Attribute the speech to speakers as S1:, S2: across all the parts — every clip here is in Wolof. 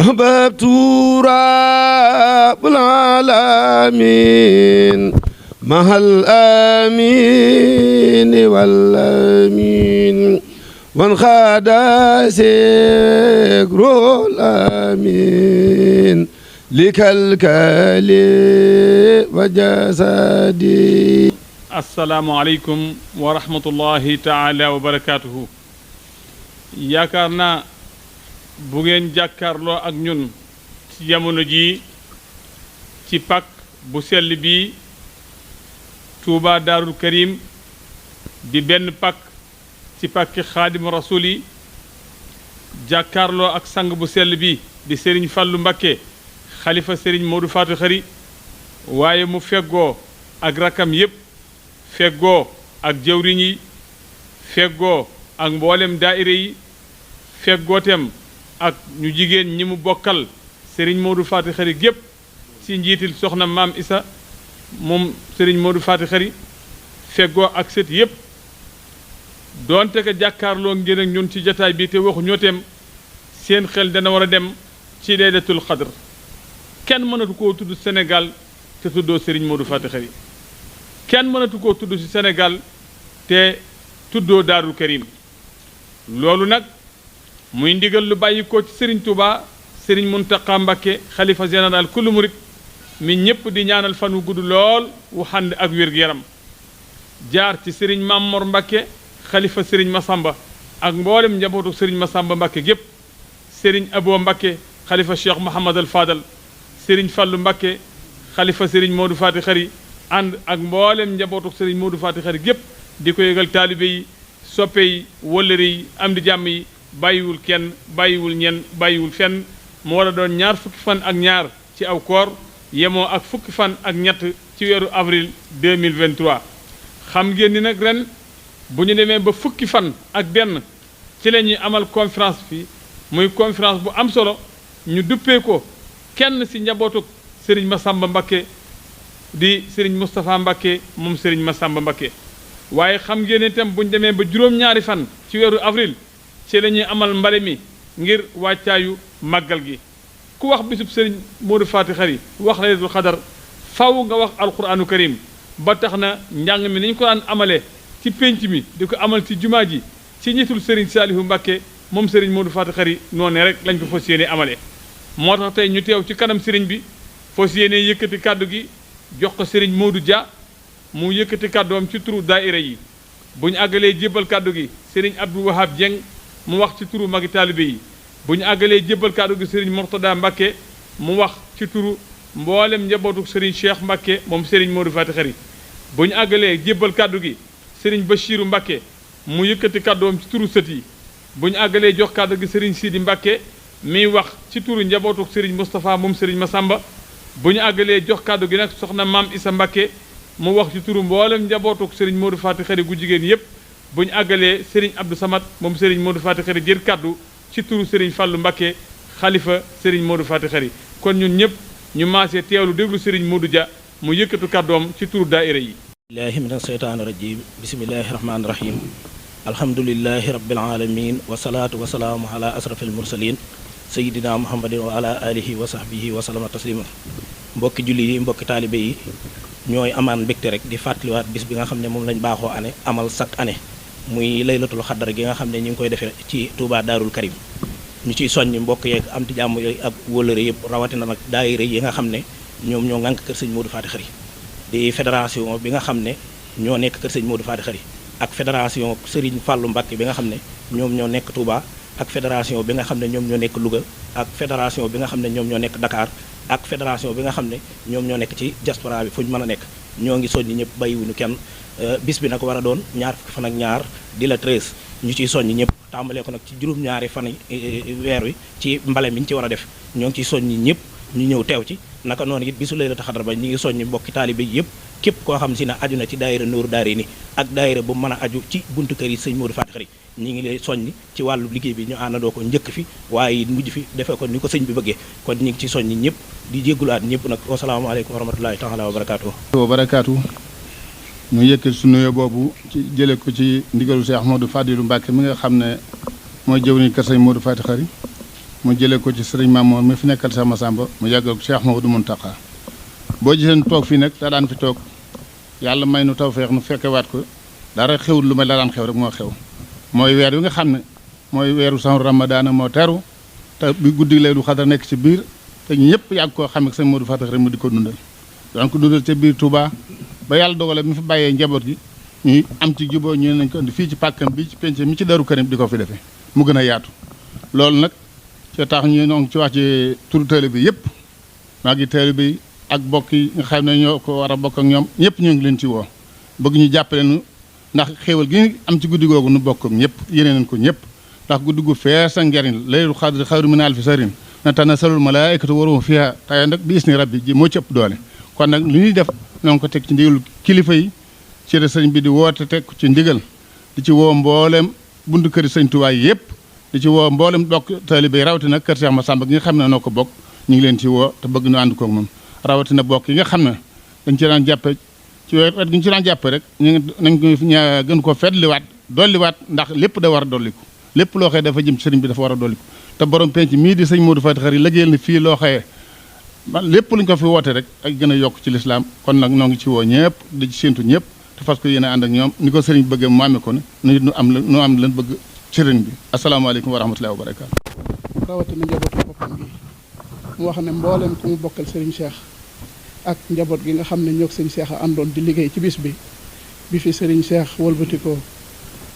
S1: أحببت رب العالمين مع الآمين والآمين وانخاد سكر الآمين لكالكالي وجسدي.
S2: asalaamaaleykum wa rahmatullahi taala wa barakaatuhu. yaakaar naa bu ngeen jàkkaarloo ak ñun ci jamono jii ci pak bu sell bi Touba Daarul Karim di benn pak ci pakki xaadimu rasul yi jàkkaarloo ak sang bu sell bi di Serigne Fallou Mbacké xalifa Serigne Modou Fatou Khary waaye mu feggoo ak rakam yépp feggoo ak jëwriñ yi feggoo ak mboolem daayira yi feggootem ak ñu jigéen ñi mu bokkal Serigne Modou Fatou Khary gépp ci njiitil soxna maam Isa moom Serigne Modou Fatou Khary feggoo ak sët yépp doonte ko jàkkaarloo ngeen ak ñun ci jataay bi te waxu ñooteem seen xel dana war a dem ci laylatul xadr kenn mënatu koo tudd Sénégal te tuddoo Serigne Modou Fatou Khary kenn mënatu koo tudd ci Sénégal te tuddoo Daarul Karim loolu nag muy ndigal lu bàyyi ko ci Serigne Touba Serigne Mountakha Mbacké xalifa général kullu murit mi ñëpp di ñaanal fan wu gudd lool wu xànd ak wér-gu-yaram jaar ci Serigne Mamor Mbacké xalifa Serigne Massamba ak mboolem njabootu Serigne Massamba Mbacké gépp Serigne Abo Mbacké xalifa Cheikh Mouhamad al Fadal Serigne Fallou Mbacké xalifa Serigne Modou Fatou Khary ànd ak mboolem njabootu Serigne Modou Fatou Khary gépp di ko yëgal taalibe yi soppe yi wëllëre yi am di jàmm yi bàyyiwul kenn bàyyiwul ñenn bàyyiwul fenn mu war a doon ñaar fukki fan ak ñaar ci aw koor yemoo ak fukki fan ak ñett ci weeru avril 2023 xam ngeen ni nag ren bu ñu demee ba fukki fan ak benn ci la ñuy amal conférence fi muy conférence bu am solo ñu duppee ko kenn ci njabootuk Serigne Massamba Mbacké di Serigne Moustapha Mbacké moom Serigne Massamba Mbacké waaye xam ngeen itam bu ñu demee ba juróom-ñaari fan ci weeru avril ci la ñuy amal mbale mi ngir wàccaayu màggal gi ku wax bisub Serigne Modou Fatou Khary wax laylatul xadar faw nga wax alquranu karim ba tax na njàng mi nañu ko daan amalee ci pénc mi di ko amal ci jumaa ji ci ñitul Serigne Saliou Mbacké moom Serigne Modou Fatou Khary noonu rek lañ ko fas yéene amale moo tax tey ñu teew ci kanam Serigne bi fas yéene yëkkati kàddu gi jox ko Serigne Modou Dia mu yëkkati kàddoom ci turu daayira yi bu ñu àggalee jébbal kàddu gi Serigne Abdou Wahab Dieng mu wax ci turu magi taalibe yi bu ñu àggalee jébbal kàddu gi Serigne Mortada Mbacké mu wax ci turu mboolem njabootu Serigne Cheikh Mbacké moom Serigne Modou Fatou Khary bu ñu àggalee jébbal kàddu gi Serigne Bachirou Mbacké mu yëkkati kàddoom ci turu sët yi bu ñu àggalee jox kàddu gi Serigne Sidi Mbacké miy wax ci turu njabootu Serigne Moustapha moom Serigne Massamba bu ñu àggalee jox kàddu gi nag soxna maam Issa Mbacké mu wax ci turu mboolem njabootu Serigne Modou Fatou Khary gu jigéen yépp bu ñu àggalee Serigne Abdou Samad moom Serigne Modou Fatou Khary jël kàddu ci turu Serigne Fallou Mbacké xalifa Serigne Modou Fatou Khary kon ñun ñëpp ñu maasee teewlu déglu Serigne Modou Dia mu yëkkatu kàddoom ci turu daayira yi
S3: billahi min asheytaani rajim bismillahi rahmaani rahim alhamdulillahi rabbil alamin wasalaatu wasalaamu ala asrafil mursalin sayidina muhammadin wa ala alihi wa sahbihi wa salama taslima mbokki julli yi mbokki taalibe yi ñooy amaan mbégte rek di fàttaliwaat bis bi nga xam ne moom lañ baaxoo amal chaque année muy laylatul xadar gi nga xam ne ñu ngi koy defee ci Touba Daarul Karim ñu ciy soññ mbokk yeeg am ti jàmm yooyu ak wóllëre yëpp rawatina nag daayira yi nga xam ne ñoom ñoo ngànk kër sëñ Modou Fatou Khary di fédération bi nga xam ne ñoo nekk kër sëñ Modou Fatou Khary ak fédération Serigne Fallou Mbacké bi nga xam ne ñoom ñoo nekk Touba ak fédération bi nga xam ne ñoom ñoo nekk Louga ak fédération bi nga xam ne ñoom ñoo nekk Dakar ak fédération bi nga xam ne ñoom ñoo nekk ci diaspora bi fu ñu mën a nekk ñoo ngi soññi ñëpp bàyyiwuñu kenn bis bi nag war a doon ñaar fukki fan ak ñaar di la 13 ñu ciy soññi ñëpp tàmbalee ko nag ci juróom-ñaari fan weer wi ci mbale mi ñu ci war a def ñoo ngi ciy soññi ñëpp ñu ñëw teew ci naka noonu it bisu laylatul xadar ba ñu ngi soññi mbokki taalibe yëpp képp koo xam si ne aju na ci daayira Nuuru Daarayni ak daayira bu mën a aju ci buntu kër yi sëñ Modou Fatou Khary ñi ngi lay soññ ci wàllu liggéey bi ñu àndandoo ko njëkk fi waaye mujj fi defee ko ni ko sëñ bi bëggee kon ñu ngi ci soññ ñëpp di jéggulaat ñëpp nag wasalaamaaleykum wa rahmatullahi taala wa barakaatu
S4: ñu yëkkati su nuyoo boobu ci jële ko ci ndigalu Cheikh Modou Fadilou Mbacké mi nga xam ne mooy jëwriñ kër sëñ Modou Fatou Khary mu jëlee ko ci sëriñ Mamour mi fi nekkal Cheikh Massamba mu yàggal ko Cheikh Mouhamadou Mountakha boo gisee nu toog fii nag daa daan fi toog yàlla may nu tawfeex nu fekkewaat ko dara xewul lu may la daan xew rek moo xew mooy weer wi nga xam ne mooy weeru sahru Ramadaan moo teru te bi guddi Laylatul Qadr nekk ci biir te ñëpp yàgg koo xam ne sëñ Modou Faty Khary mu di ko dundal doon ko dundal ca biir Touba ba yàlla dogale mi fi bàyyee njaboot gi ñuy am ci juboo ñu nañ ko indi fii ci pàkkam bi ci penc mi ci Daaru Karim di ko fi defee mu gën a yaatu loolu nag ci tax ñu ngi ci wax ci turu taalibe bi yëpp maa ngi taalibe bi ak bokk yi nga xam ne ñoo ko war a bokk ak ñoom ñëpp ñu ngi leen ci woo bëgg ñu jàppale nu ndax xéewal gi am ci guddi googu nu bokk ak ñëpp yéene nañ ko ñëpp ndax guddi gu fees ak njariñ Laylatul Qadr xayrun min alfi shahrin tanazzalu malaa'ikatu wa ruuhu fiihaa tey nag bi izni rabbi ji moo ci ëpp doole kon nag li ñuy def ñoo ngi ko teg ci ndigal kilifa yi ci la sëñ bi di woote teg ci ndigal di ci woo mboolem buntu këri sëñ Tuubaa yëpp di ci woo mboolem bokk taalibe yi rawatina kër Cheikh Massamba gi nga xam ne noo ko bokk ñu ngi leen ci woo te bëgg ñu ànd koog moom rawatina bokk yi nga xam ne dañ ci daan jàppe ci wet gi ñu ci daan jàppe rek ñu nañ ko gën ko fetliwaat dolliwaat ndax lépp da war a dolliku lépp loo xëye dafa jëm ci sëriñ bi dafa war a dolliku te borom penc mii di sëñ Modou Faty Khary liggéeyal na fii loo xëye lépp luñ ko fi woote rek ak gën a yokk ci lislaam kon nag noo ngi ci woo ñëpp di ci séentu ñëpp te fas ko yéene ànd ak ñoom ni ko sëriñ bëggee mu amee ko ne nu am lan bëgg sëriñ bi asalaamaaleykum wa rahmatullahi wa barakaatu.
S5: rawatina njabootu boppam gi mu wax ne mboolem ku mu bokkal sëriñ Cheikh ak njaboot gi nga xam ne ñoo sëñ Cheikh a àndoon di liggéey ci bis bi fi sëriñ Cheikh wëlbatikoo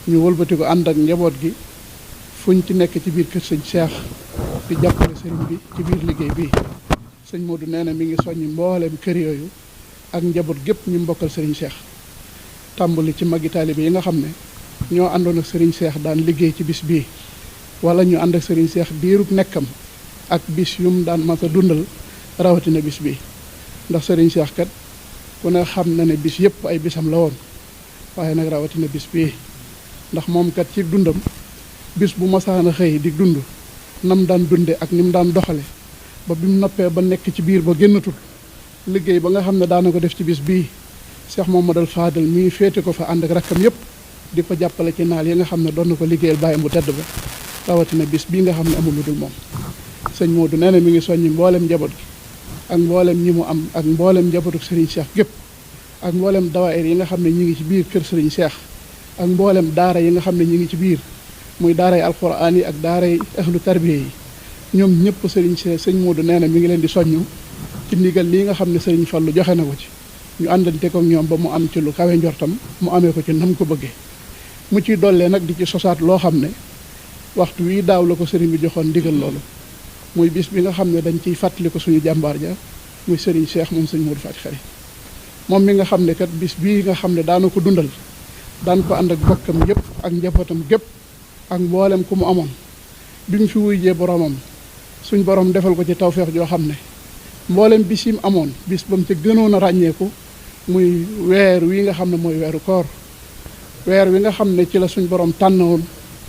S5: ñu wëlbatiko ànd ak njaboot gi fuñ ci nekk ci biir kër sëñ Cheikh di jàppale sëriñ bi ci biir liggéey bi sëñ Modou nee na mi ngi soññ mboolem kër yooyu ak njaboot gépp ñu mbokkal sëriñ Cheikh tàmbali ci magi taalibe yi nga xam ne ñoo àndoon ak sëriñ Cheikh daan liggéey ci bis bii wala ñu ànd ak sëriñ Cheikh diirub nekkam ak bis yum daan mas a dundal rawatina bis bii ndax sëriñ Cheikh kat ku ne xam na ne bis yëpp ay bisam la woon waaye nag rawatina bis bii ndax moom kat ci dundam bis bu masaana xëy di dund nam daan dunde ak ni mu daan doxale ba bi mu noppee ba nekk ci biir ba génnatul liggéey ba nga xam ne daana ko def ci bis bii Cheikh Mamadou Fadal mii féete ko fa ànd ak rakkam yëpp di ko jàppale ci naal yi nga xam ne doon na ko liggéeyal bàyyam bu tedd ba rawatina bis bii nga xam ne amul lu dul moom sëñ Modou nee na mi ngi soññi mboolem njaboot gi ak mboolem ñi mu am ak mboolem njabootu Serigne Cheikh gépp ak mboolem dawaayir yi nga xam ne ñi ngi ci biir kër Serigne Cheikh ak mboolem daara yi nga xam ne ñi ngi ci biir muy daaray alquran yi ak daaray ahlu tarbiya yi ñoom ñëpp Serigne Cheikh sëñ Modou nee na mi ngi leen di soññu ci ndigal lii nga xam ne Serigne Fallou joxe na ko ci ñu àndante ko ñoom ba mu am ci lu kawe njortam mu amee ko ci nam ko bëggee mu ciy dollee nag di ci sosaat loo xam ne waxtu wii daaw la ko Serigne bi joxoon ndigal loolu muy bis bi nga xam ne dañ ciy fàttali ko suñu jàmbaar ja muy Serigne Cheikh moom sëñ Modou Faty Khary moom mi nga xam ne kat bis bii nga xam ne daana ko dundal daan ko ànd ak bokkam yëpp ak njabootam gépp ak mboolem ku mu amoon bi mu fi wuyjee boromam suñ borom defal ko ci tawfeex joo xam ne mboolem bis yi mu amoon bis ba mu ca gënoon a ràññeeku muy weer wi nga xam ne mooy weeru koor weer wi nga xam ne ci la suñ borom tànnoon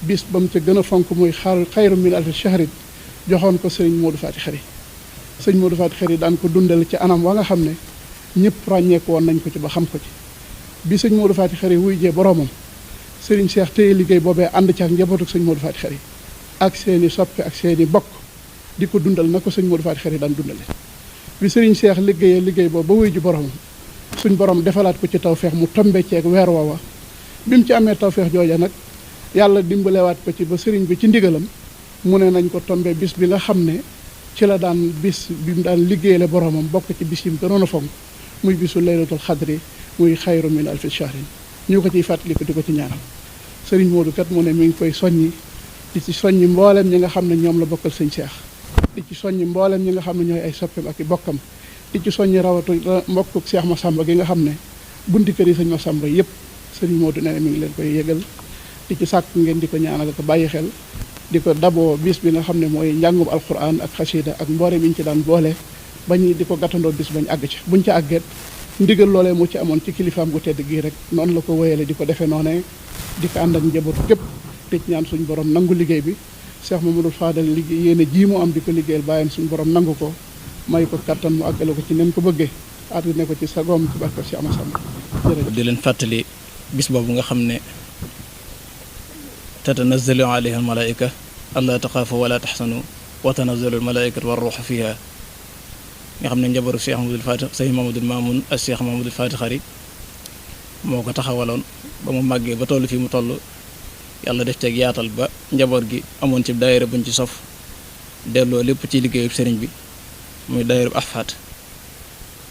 S5: bis ba mu ca gën a fonk muy xayru min alfi shahrin joxoon ko sëñ Modou Faty Khary sëñ Modou Faty Khary daan ko dundal ci anam wa nga xam ne ñëpp ràññeeku woon nañ ko ci ba xam ko ci bi sëñ Modou Faty Khary wuyjee boromam Serigne Cheikh téye liggéey boobee ànd ci ak njabootu sëñ Modou Faty Khary ak seeni soppe ak seeni bokk di ko dundal na ko sëñ Modou Faty Khary daan dundale bi Serigne Cheikh liggéeyee liggéey boobu ba wuy ji boromam suñ borom defalaat ko ci tawfeex mu tombe ceeg weer woowa bi mu ci amee tawfeex jooja nag yàlla dimbalewaat ko ci ba sëriñ bi ci ndigalam mu ne nañ ko tombe bis bi nga xam ne ci la daan bis bi mu daan liggéeyale boromam bokk ci bis yi mu gënoon a fonk muy bisu laylatul xadri muy xayru min alfi shahrin ñu ko ciy fàttaliku di ko ci ñaanal sëriñ Modou kat mu ne mi ngi koy soññi di ci soññi mboolem ñi nga xam ne ñoom la bokkal sëñ Cheikh di ci soññi mboolem ñi nga xam ne ñooy ay soppeem ak i bokkam di ci soññi rawatu mbokkuk Cheikh Massamba gi nga xam ne bunti kër yi sëñ Massamba yëpp sëriñ Modou nee na mi ngi leen koy yëgal di ci sàkk ngeen di ko ñaanal ko bàyyi xel di ko daboo bis bi nga xam ne mooy njàngum alquran ak xasida ak mboolem yi ñu ci daan boole bañ di ko gàttandoo bis bañ àgg ci buñ ca àggeet ndigal loolee mu ci amoon ci kilifaam gu tedd gii rek noonu la ko wéyale di ko defee noonee di ko ànd ak njaboot képp te ci ñaan suñu borom nangu liggéey bi Cheikh Mamadou Fadal liggéey yéene ji mu am di ko liggéeyal bàyyam suñu borom nangu ko may ko kattan mu àggale ko ci nen ko bëggee at ne ko ci sagoom ci barke Cheikh Massamba jërëjëf
S3: di leen fàttali bis boobu nga xam ne tatanazzalu alayhi almalaika alla taxaafu wala taxsanu wa tanazzalul malaa'ikatu war ruuhu fiha nga xam ne njabootu Cheikh Mamadou Fatih Sëñ Mamadou Mamoun ak Cheikh Mamadou Fatih Xari moo ko taxawaloon ba mu màggee ba toll fii mu toll yàlla def ceeg yaatal ba njaboot gi amoon ci daayira buñ ci sof delloo lépp ci liggéeyub sëriñ bi muy daayira Ahfad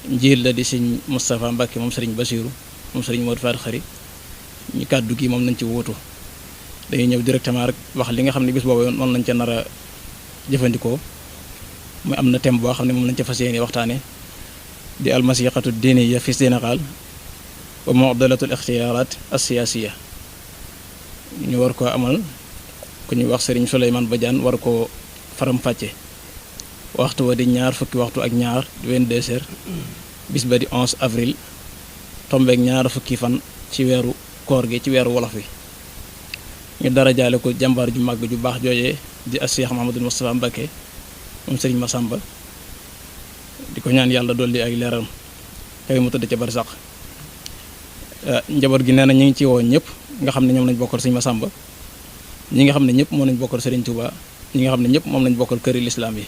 S3: njiit la di sëñ Moustapha Mbacke moom sëriñ Basiru moom sëriñ Modou Fatih Xari ñu kàddu gi moom nañ ci wuutu dañuy ñëw directement rek wax li nga xam ne bis boobu noonu lañ ca nar a jëfandikoo muy am na thème boo xam ne moom lañ ca fas yéene waxtaane di almasiqatu diiniya fi Sénégal wa mu'dalatul ixtiyaarat as-siyaasiya ñu war koo amal ku ñuy wax sëriñ Souleymane Badiane war koo faram-fàcce waxtu wa di ñaar fukki waxtu ak ñaar 22h bis ba di 11 avril tombeek ñaar fukki fan ci weeru koor gi ci weeru wolof wi ñu dara jaale ko jàmbaar ju màgg ju baax joojee di as Cheikh Mahamadul Moustapha Mbacké moom sëriñ Massamba di ko ñaan yàlla dolli ak leeram xëy mu tëdd ca bari sax njaboot gi nee na ñu ngi ci woo ñëpp nga xam ne ñoom lañ bokkal sëriñ Massamba ñi nga xam ne ñëpp moom lañ bokkal sëriñ Touba ñi nga xam ne ñëpp moom lañ bokkal këri lislaam yi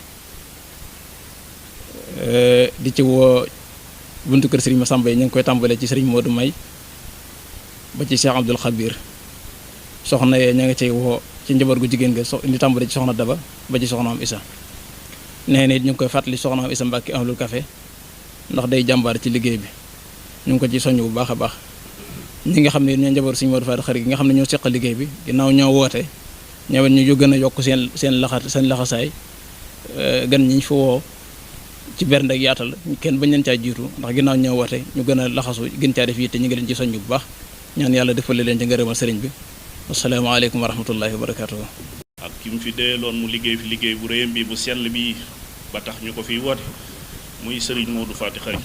S3: di ci woo buntu kër sëriñ Massamba yi ñu ngi koy tàmbalee ci sëriñ Modou May ba ci Cheikh Abdoul Khabir soxna yee ña nga cay woo ci njaboot gu jigéen nga di tàmbale ci soxna Daba ba ci soxna am Isa nee na it ñu ngi koy fàttali soxna am Isa Mbàkke ahlul café ndax day jàmbaar ci liggéey bi ñu ngi ko ci soññ bu baax a baax ñi nga xam ne ñoo njaboot Sëriñ Modou Fatih Xari gi nga xam ne ñoo seq liggéey bi ginnaaw ñoo woote ñëwet ñu gën a yokk seen laxasaay gan ñi fa woo ci bernde ak yaatal kenn bañ leen caa jiitu ndax ginnaaw ñoo woote ñu gën a laxasu gën caa def yi te ñu ngi leen ci soññ bu baax ñaan yàlla defale leen ci ngërëmal sëriñ bi asalaamaaleykum wa rahmatullahi wa barakatuhu
S6: ak ki mu fi deeloon mu liggéey fi liggéey bu réyam bi bu sell bi ba tax ñu ko fiy woote muy sëriñ Modou Fatih Xari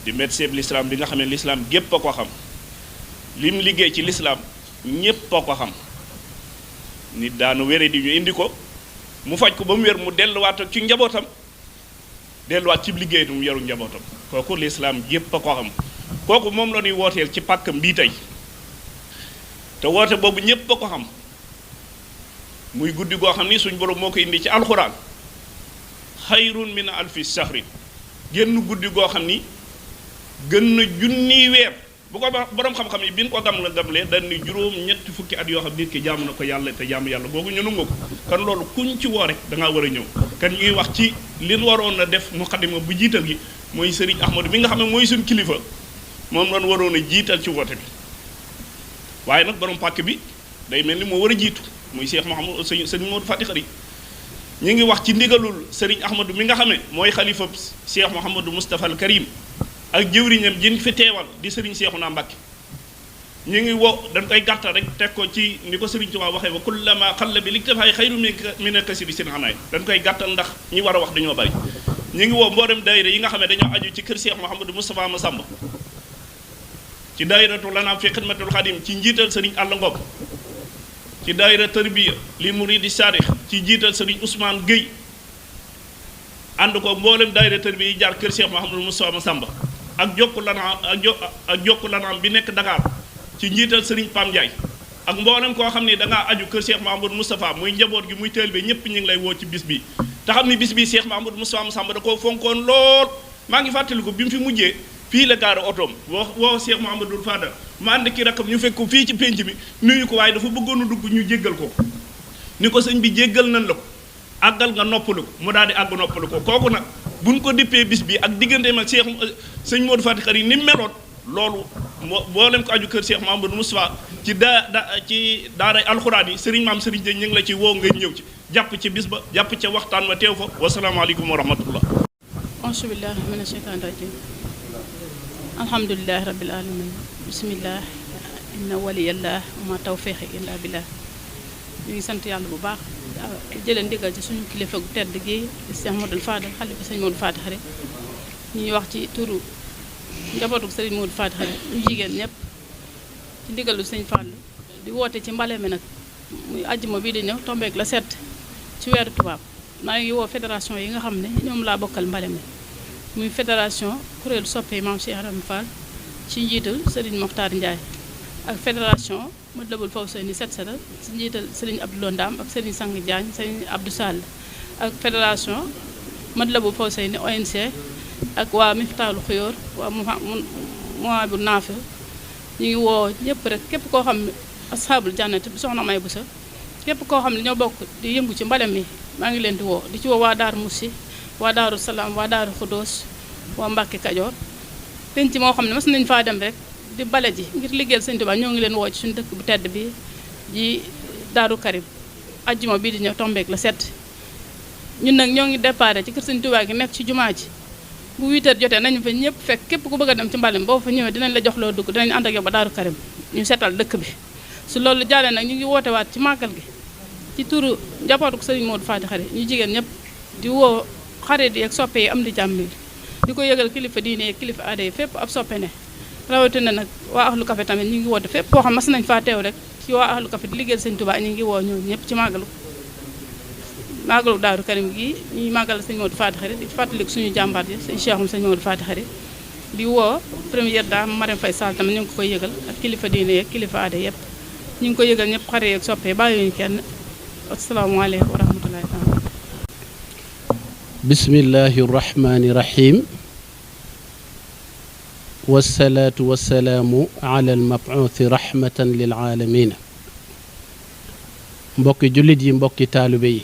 S6: di médecin bi l'islam bi nga xam ne l'islam gépp a ko xam lim liggéey ci l'islam ñépp a ko xam nit daanu wére di ñu indi ko mu faj ko ba mu wér mu delluwaat ak ci njabootam delluwaat ci liggéey mu yaru njabootam kooku l'islam gépp a ko xam kooku moom la ñuy wooteel ci pàkkam bii tey te woote boobu ñépp a ko xam muy guddi goo xam ni suñ borom moo ko indi ci alxuraan xayrun min alfi sahrin génn guddi goo xam ni gën na junniy weer bu ko borom xam-xam yi bi ñu ko gamlee dañ ni juróom ñetti fukki at yoo xam nit ki jaamu na ko yàlla te jaamu yàlla googu ñu nungu ko kon loolu kuñ ci woo rek da ngaa war a ñëw kan ñuy wax ci li ñu waroon a def muqaddima bu jiital gi mooy Serigne Ahmadou mi nga xam ne mooy suñ kilifa moom lañ waroon a jiital ci woote bi waaye nag borom pàkk bi day mel ni moo war a jiitu muy Cheikh Mouhamadou Serigne Modou Fatih Xari ñu ngi wax ci ndigalul Serigne Ahmadou mi nga xam ne mooy xalifa Cheikh Mouhamadou Moustapha al Karim ak jëwriñam jën fi teewal di Serigne Cheikhouna Mbacké ñu ngi woo dañ koy gàttal rek teg ko ci ni ko Serigne Touba waxee ba kullama xalla bi liktifaay xayru min al-kasri sin anaay dañ koy gàttal ndax ñi war a wax dañoo bari ñu ngi woo mboolem daayira yi nga xam ne dañoo aju ci kër Cheikh Mouhamadou Moustapha Massamba ci daayiratu lanaam fi xidmatul xadim ci njiital Serigne Alla Ngom ci daayira tarbiya li muridi saadix ci njiital Serigne Ousmane Gueye ànd ko mboolem daayira tarbiya yi jaar kër Cheikh Mouhamadou Moustapha Massamba ak jokku lanaam bi nekk Dakar ci njiital Serigne Pam Ndiaye ak mboolem koo xam ne dangaa aju kër Cheikh Mouhamadou Moustapha muy njaboot gi muy taalibe ñépp ñu ngi lay woo ci bis bi te xam ne bis bi Cheikh Mouhamadou Moustapha Massamba da koo fonkoon lool maa ngi fàttaliku bi mu fi mujjee fii la gaara otoom woo Cheikh Mouhamadou Fadal ma ànd ki rakam ñu fekk ko fii ci pénc bi nuyu ko waaye dafa bëggoon a dugg ñu jéggal ko ni ko sëñ bi jéggal nañ la ko àggal nga noppalu ko mu daal di àgg noppalu ko kooku nag buñ ko dippee bis bi ak digganteem ak sëñ Modou Fatih Xari ni meloon loolu boo leen ko aju kër Cheikh Mouhamadou Moustapha ci ci daaray alxuraan yi sëriñ maam sëriñ Dieng ñu ngi la ci woo nga ñëw ci jàpp ci bis ba jàpp ca waxtaan wa teew fa wasalaamaaleykum wa rahmatullah
S7: auzu billahi mina shaytaani rajim alhamdulilahi rabbil alamin bismillah inna waliyallah wa ma tawfiqi illa billah ñu ngi sant yàlla bu baax jëlee ndigal ci suñu kilifa gu tedd gi Cheikh Modou Fadal xalifa sëñ Modou Fatih Xari ñuy wax ci turu njabootu sëriñ Modou Fatih Xari ñu jigéen ñëpp ci ndigalu sëñ Fall di woote ci mbale mi nag muy àjjuma bii di ñëw tombeek la 7 ci weeru tubaab maa ngi woo fédération yi nga xam ne ñoom laa bokkal mbale mi muy fédération kuréelu soppe Maam Cheikh Ibra Fall ci njiital Serigne Mokhtar Ndiaye ak fédération Matlaboul Fawzayni set setal ci njiital Serigne Abdou Ndam ak Serigne Sang Diagne Serigne Abdou Sall ak fédération Matlaboul Fawzayni ONC ak waa Miftahul Xuyoor waa Mawahibou Nafi ñu ngi woo ñëpp rek képp koo xam ne asxaabul jannati bi soxna May Busa képp koo xam ne ñoo bokk di yëngu ci mbalem mi maa ngi leen di woo di ci woo waa Daaru Musi waa Daaru Salaam waa Daaru Xudoos waa Mbàkke Kajoor penc moo xam ne mas nañ faa dem rek di bale ji ngir liggéeyal Sëñ Tuubaa ñoo ngi leen woo ci suñu dëkk bu tedd bi ji Daaru Karim ajjuma bii di ñëw tombeek la 7 ñun nag ñoo ngi déparé ci kër Sëñ Tuubaa gi nekk ci jumaa ji bu 8h jotee nañu fa ñëpp fekk képp ku bëgg a dem ci mbalem boo fa ñëwee dinañ la jox loo dugg dinañ ànd ak yow ba Daaru Karim ñu seetal dëkk bi su loolu jàllee nag ñu ngi woote waat ci màggal gi ci turu njabootu ko Sëriñ Modou Faty Khary ñu jigéen ñëpp di woo xarit yi ak soppe yi am di jàmm yi di ko yëgal kilifa diine yi kilifa aada yi fépp ab soppe ne rawatina nag waa ahlu café tamit ñu ngi woote fépp koo xam mas nañ faa teew rek ci waa ahlu café di liggéeyal Sëñ Tuubaa ñu ngi woo ñoom ñëpp ci màggalu Daaru Karim gi ñuy màggal Sëñ Modou Faty Khary di fàttaliku suñu jàmbaar yi sëñ Cheikhoum Sëñ Modou Faty Khary di woo première dame Marème Faye Sall tamit ñu ngi ko koy yëgal ak kilifa diine yeeg kilifa aada yëpp ñu ngi koy yëgal ñëpp xare yeeg soppe bàyyiwuñu kenn asalaamaaleykum wa rahmatullahi taala
S8: bismillahi rahmani rahim wasalaatu wasalaamu ala almabuuthi rahmatan lil aalamiina mbokki jullit yi mbokki taalibe yi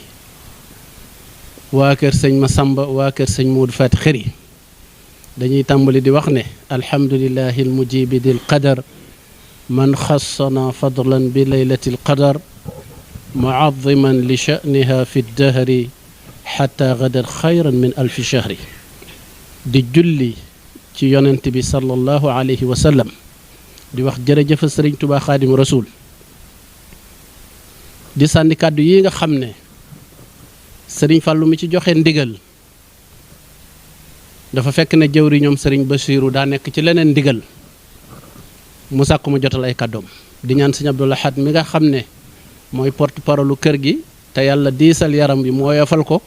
S8: waa kër sëñ Masamba waa kër sëñ Modou Faty Khary dañuy tàmbali di wax ne alhamdulillahi almujibi dil qadar man xassana fadlan bi leylati alqadar muadiman li sha'niha fi ddahri xata gadar xayran min alfi shahri di julli ci yonent bi sallallahu alayhi wa sallam di wax jërëjëf sëriñ Tuubaa Xaadimu Rasuul di sànni kàddu yi nga xam ne sëriñ Fàllu mi ci joxe ndigal dafa fekk ne jëwri ñoom sëriñ Basiiru daa nekk ci leneen ndigal mu sàkku mu jotal ay kàddoom di ñaan sëñ Abdou Lahad mi nga xam ne mooy porte-parole kër gi te yàlla diisal yaram bi moo yofal ko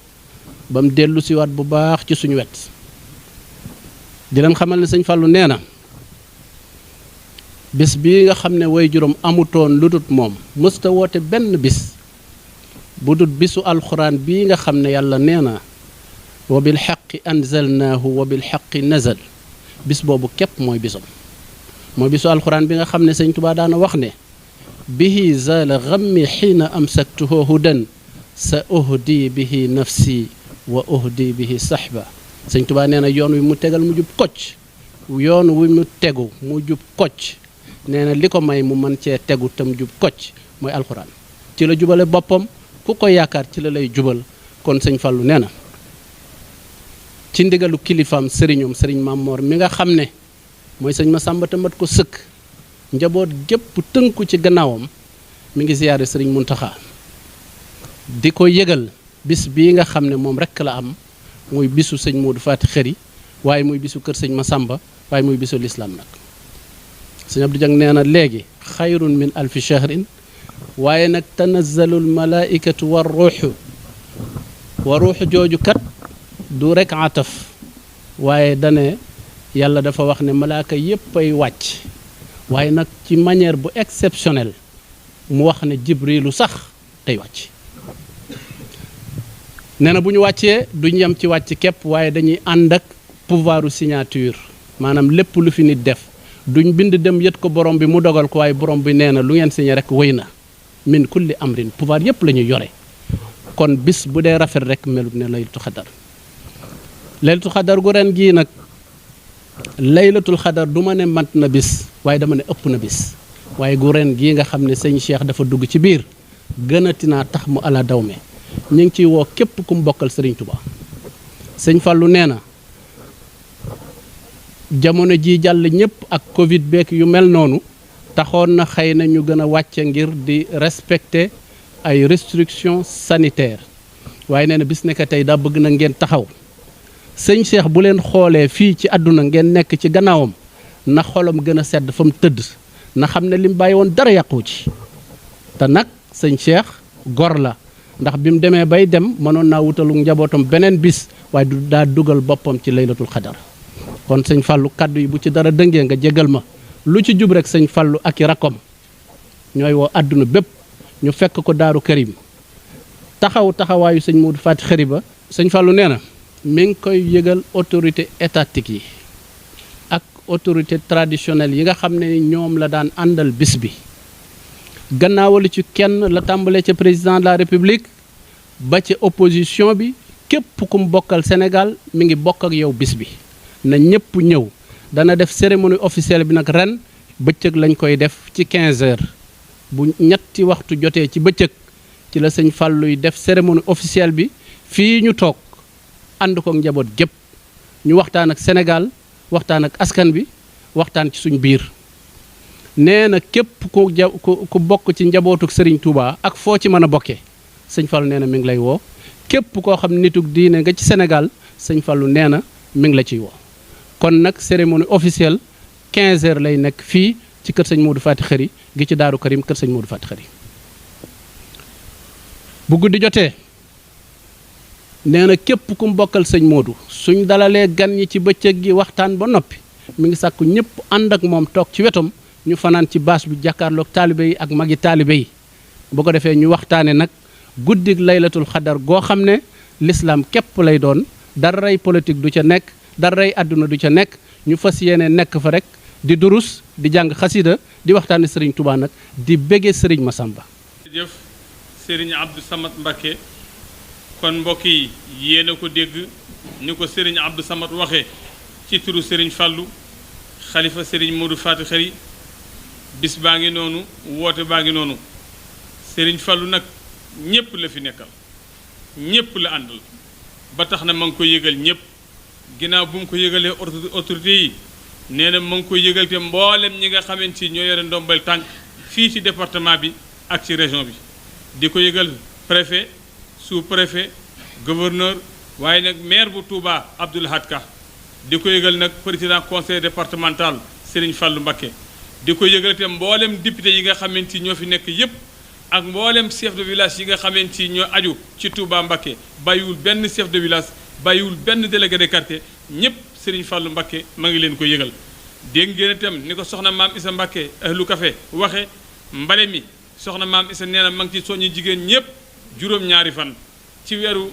S8: ba mu dellu siwaat bu baax ci suñu wet di leen xamal ne sëñ Fàllu nee na bis bii nga xam ne way juróom amutoon lu dut moom mësta woote benn bis bu dut bisu alxuraan bii nga xam ne yàlla nee na wa bil xaqi anzalnaahu wa bil xaqi nazal bis boobu képp mooy bisam mooy bisu alxuraan bi nga xam ne sëñ Tuubaa daana wax ne bihi zaala gammi xiina amsaktuhu hudan sa uhdi bihi nafsi wa uhdi bihi sahba sëñ Tuubaa nee na yoon wi mu tegal mu jub kocc yoon wi mu tegu mu jub kocc nee na li ko may mu mën cee tegu tam jub kocc mooy alxuraan ci la jubale boppam ku ko yaakaar ci la lay jubal kon sëñ Fàllu nee na ci ndigalu kilifaam sëriñoom sëriñ Mamor mi nga xam ne mooy sëñ Masamba te mat ko sëkk njaboot gépp tënku ci gannaawam mi ngi ziyaare sëriñ Muntaxa di ko yëgal bis bii nga xam ne moom rekk la am muy bisu sëñ Modou Faty Khary waaye muy bisu kër sëñ Masamba waaye muy bisu lislaam nag sëñ Abdou Dieng nee na léegi xayrun min alfi shahrin waaye nag tanazzalul malaaikatu war ruuxu jooju kat du rekk ataf waaye dane yàlla dafa wax ne malaaka yépp ay wàcc waaye nag ci manière bu exceptionnelle mu wax ne jibrilu sax tey wàcc nee na bu ñu wàccee duñ yem ci wàcc képp waaye dañuy ànd ak pouvoiru signature maanaam lépp lu fi nit def duñ bind dem yët ko borom bi mu dogal ko waaye borom bi nee na lu ngeen signé rek wéy na min kulli amrin pouvoir yépp la ñuy yore kon bis bu dee rafet rek melut ne laylatul xadar laylatul xadar gu ren gii nag laylatul xadar du ma ne mat na bis waaye dama ne ëpp na bis waaye gu ren gii nga xam ne sëñ Cheikh dafa dugg ci biir gënati naa tax mu ala dawme ñu ngi ciy woo képp ku mu bokkal sëriñ Touba sëñ Fallou nee na jamono ji jàll ñëpp ak Covid beek yu mel noonu taxoon na xëy na ñu gën a wàcce ngir di respecter ay restrictions sanitaires waaye nee na bis nekk tey daa bëgg na ngeen taxaw sëñ Cheikh bu leen xoolee fii ci àdduna ngeen nekk ci gannaawam na xolam gën a sedd fa mu tëdd na xam ne lim bàyyi woon dara yàqu ci te nag sëñ Cheikh gor la ndax bi mu demee bay dem mënoon naa wutalu njabootam beneen bis waaye du daa dugal boppam ci laylatul xadar kon sëñ Fallou kaddu yi bu ci dara dëngee nga jégal ma lu ci jub rek sëñ Fallou ak i rakkom ñooy woo àdduna bépp ñu fekk ko Daaru Karim taxawaayu sëñ Modou Fati Xari ba sëñ Fallou nee na mi ngi koy yëgal autorité étatique yi ak autorité traditionnelle yi nga xam ne ñoom la daan àndal bis bi gannaawalu ci kenn la tàmbalee ca président de la république ba ca opposition bi képp ku mu bokkal Sénégal mi ngi bokk ak yow bis bi na ñëpp ñëw dana def cérémonie officielle bi nag ren bëccëg lañ koy def ci 15 heures bu ñetti waxtu jotee ci bëccëg ci la sëñ Fallou def cérémonie officielle bi fii ñu toog ànd ko njaboot gépp ñu waxtaan ak Sénégal waxtaan ak askan bi waxtaan ci suñ biir nee na képp ku bokk ci njabootuk Serigne Touba ak foo ci mën a bokkee sëñ Fallou nee na mi ngi lay woo képp koo xam nitug diine nga ci Sénégal sëñ Fallou nee na mi ngi la ciy woo kon nag cérémonie officielle 15 heures lay nekk fii ci kër sëñ Modou Fati Xari gi ci Daaru Karim kër sëñ Modou Fati Xari bu guddi jotee nee na képp ku mu bokkal sëñ Modou suñ dalalee gan ñi ci bëccëg gi waxtaan ba noppi mi ngi sàkku ñëpp ànd ak moom toog ci wetam ñu fanaan ci bâche bi jàkkaarloog taalibe yi ak magi taalibe yi bu ko defee ñu waxtaane nag guddig laylatul xadar goo xam ne l'islam képp lay doon daray politique du ca nekk daray àdduna du ca nekk ñu fas yéene nekk fa rek di durus di jàng xasida di waxtaane Serigne Touba nag di bége Serigne Massamba.
S2: jëf Serigne Abdou Samad Mbacké kon mbokk yi yéen a ko dégg ni ko Serigne Abdou Samad waxee ci turu Serigne Fallou xalifa Serigne Modou Fati Xari bis baa ngi noonu woote baa ngi noonu Serigne Fallou nag ñépp la fi nekkal ñépp la àndal ba tax na ma ngi koy yëgal ñépp ginnaaw bu mu ko yëgalee autorité yi nee na ma ngi koy yëgal te mboolem ñi nga xamante ni ñoo yore ndombal tànk fii ci département bi ak ci région bi di ko yëgal préfet sous-préfet gouverneur waaye nag maire bu Touba Abdoul Ahad Ka di ko yëgal nag président conseil départemental Serigne Fallou Mbacké di ko yëgal te mboolem député yi nga xamante ni ñoo fi nekk yépp ak mboolem chef de village yi nga xamante ni ñoo aju ci Touba Mbacké bàyyiwul benn chef de village bàyyiwul benn délégué de quartier ñëpp Serigne Fallou Mbacké ma ngi leen ko yëgal dégg ngeen itam ni ko soxna maam Issa Mbacké ahlu café waxe mbale mi soxna maam Issa nee na ma ngi ci soññi jigéen ñëpp juróom-ñaari fan ci weeru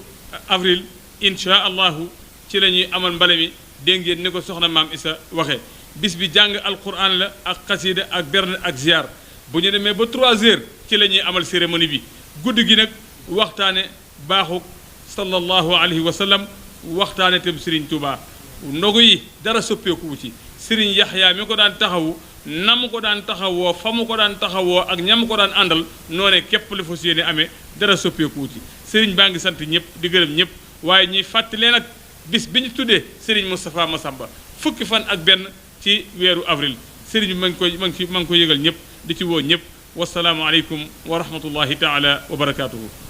S2: avril incha allahu ci la ñuy amal mbale mi dégg ngeen ni ko soxna maam Issa waxe bis bi jàng alquran la ak xasida ak berne ak ziar bu ñu demee ba 3 heures ci la ñuy amal cérémonie bi guddi gi nag waxtaane baaxuk sallallahu alayhi wa sallam waxtaane tam Serigne Touba ndogu yi dara soppeeku ci Serigne Yaxya mi ko daan taxawu na mu ko daan taxawoo fa mu ko daan taxawoo ak ñam ko daan àndal noone képp la fa yéene amee dara soppeeku ci Serigne baa ngi sant ñëpp di gërëm ñëpp waaye ñuy fàttalee nag bis bi ñu tuddee Serigne Moustapha Massamba fukki fan ak benn ci weeru avril Serigne bi ma ngi koy yëgal ñëpp di ci woo ñëpp wasalaamu aleykum wa rahmatullahi taala wa barakaatuhu